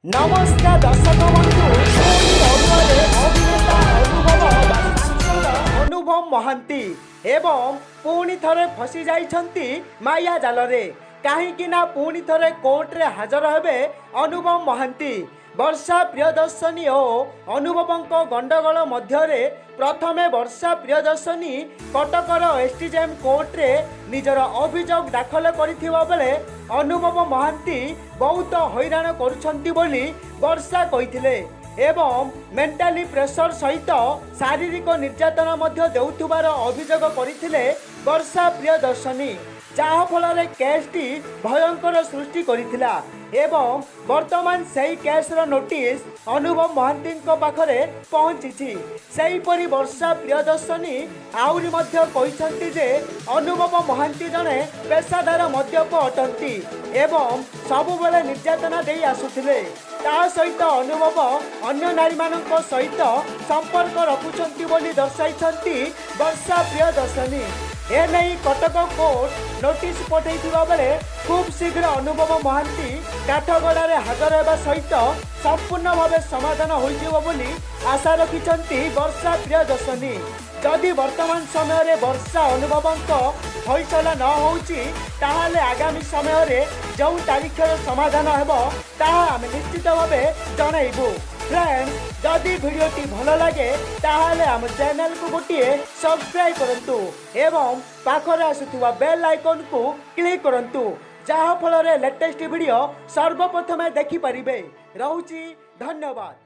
ନମସ୍କାର ଦର୍ଶକ ବନ୍ଧୁ। ପୁଣି ଅଡୁଆରେ ଅଭିନେତା ଅନୁଭବ ବା ସାଂସଦ ଅନୁଭବ ମହାନ୍ତି ଏବଂ ପୁଣି ଥରେ ଫସି ଯାଇଛନ୍ତି ମାୟା ଜାଲରେ। କାହିଁକି ନା ପୁଣି ଥରେ କୋର୍ଟରେ ହାଜର ହେବେ ଅନୁଭବ ମହାନ୍ତି। ବର୍ଷା ପ୍ରିୟଦର୍ଶିନୀ ଓ ଅନୁଭବଙ୍କ ଗଣ୍ଡଗୋଳ ମଧ୍ୟରେ ପ୍ରଥମେ ବର୍ଷା ପ୍ରିୟଦର୍ଶିନୀ କଟକର ଏସଡିଜେଏମ୍ କୋର୍ଟରେ ନିଜର ଅଭିଯୋଗ ଦାଖଲ କରିଥିବା ବେଳେ ଅନୁଭବ ମହାନ୍ତି ବହୁତ ହଇରାଣ କରୁଛନ୍ତି ବୋଲି ବର୍ଷା କହିଥିଲେ ଏବଂ ମେଣ୍ଟାଲି ପ୍ରେସର ସହିତ ଶାରୀରିକ ନିର୍ଯାତନା ମଧ୍ୟ ଦେଉଥିବାର ଅଭିଯୋଗ କରିଥିଲେ ବର୍ଷା ପ୍ରିୟଦର୍ଶିନୀ, ଯାହାଫଳରେ କେସ୍ଟି ଭୟଙ୍କର ସୃଷ୍ଟି କରିଥିଲା ଏବଂ ବର୍ତ୍ତମାନ ସେହି କେସ୍ର ନୋଟିସ୍ ଅନୁଭବ ମହାନ୍ତିଙ୍କ ପାଖରେ ପହଞ୍ଚିଛି। ସେହିପରି ବର୍ଷା ପ୍ରିୟଦର୍ଶିନୀ ଆହୁରି ମଧ୍ୟ କହିଛନ୍ତି ଯେ ଅନୁଭବ ମହାନ୍ତି ଜଣେ ପେସାଦାର ମଦ୍ୟପ ଅଟନ୍ତି ଏବଂ ସବୁବେଳେ ନିର୍ଯାତନା ଦେଇ ଆସୁଥିଲେ। ତା ସହିତ ଅନୁଭବ ଅନ୍ୟ ନାରୀମାନଙ୍କ ସହିତ ସମ୍ପର୍କ ରଖୁଛନ୍ତି ବୋଲି ଦର୍ଶାଇଛନ୍ତି ବର୍ଷା ପ୍ରିୟଦର୍ଶିନୀ। ଏନେଇ କଟକ କୋର୍ଟ ନୋଟିସ୍ ପଠାଇଥିବା ବେଳେ ଖୁବ୍ ଶୀଘ୍ର ଅନୁଭବ ମହାନ୍ତି କାଠଗଡ଼ାରେ ହାଜର ହେବା ସହିତ ସମ୍ପୂର୍ଣ୍ଣ ଭାବେ ସମାଧାନ ହୋଇଯିବ ବୋଲି ଆଶା ରଖିଛନ୍ତି ବର୍ଷା ପ୍ରିୟଦର୍ଶିନୀ। ଯଦି ବର୍ତ୍ତମାନ ସମୟରେ ବର୍ଷା ଅନୁଭବଙ୍କ ଫଇସଲା ନ ହେଉଛି, ତାହେଲେ ଆଗାମୀ ସମୟରେ ଯେଉଁ ତାରିଖରେ ସମାଧାନ ହେବ, ତାହା ଆମେ ନିଶ୍ଚିତ ଭାବେ ଜଣାଇବୁ। ଫ୍ରେଣ୍ଡ, ଯଦି ଭିଡ଼ିଓଟି ଭଲ ଲାଗେ, ତାହେଲେ ଆମ ଚ୍ୟାନେଲକୁ ଗୋଟିଏ ସବସ୍କ୍ରାଇବ୍ କରନ୍ତୁ ଏବଂ ପାଖରେ ଆସୁଥିବା ବେଲ୍ ଆଇକନ୍କୁ କ୍ଲିକ୍ କରନ୍ତୁ, ଯାହାଫଳରେ ଲେଟେଷ୍ଟ ଭିଡ଼ିଓ ସର୍ବପ୍ରଥମେ ଦେଖିପାରିବେ। ରହୁଛି, ଧନ୍ୟବାଦ।